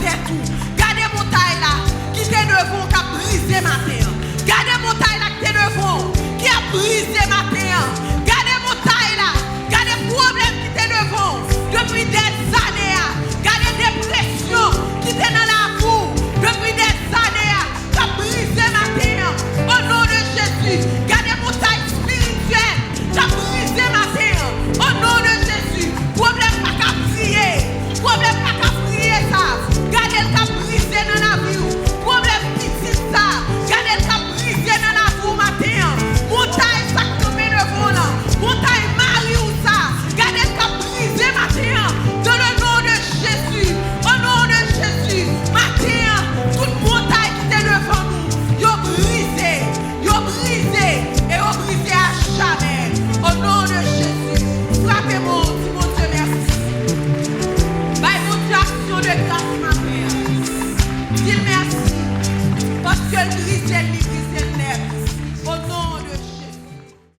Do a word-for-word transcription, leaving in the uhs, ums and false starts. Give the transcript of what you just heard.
tèt ou. Gade montay la ki te devan w k ap brize maten an. Gade montay la ki te devan w ki ap brize maten an. Gade montay la. Gade pwoblèm ki te devan w depi dèzane a. Gade depresyon ki te nan lavi w depi dèzane a k ap brize maten an. O non de Jezi, gade montay espirityèl k ap brize maten an. O non de Jezi, pwoblèm pa ka priye. Pwoblèm pa ka priye sa. Gade l k ap brize nan lavi w. Pwoblèm pitit sa. Gade l k ap brize nan lavi w maten an. Montay sa k kanpe devan w lan. Montay mari w sa. Gade l k ap brize maten an. Dans le nom de Jésus. O non de Jezi. Maten an, tout montay ki te devan nou, yo brize. Yo brize. E yo brize a jamè. O non de Jezi. Frape men w, di Bondye mèsi. Bay Bondye aksyon de gras maten an. Di l mèsi. Paske l brize l, li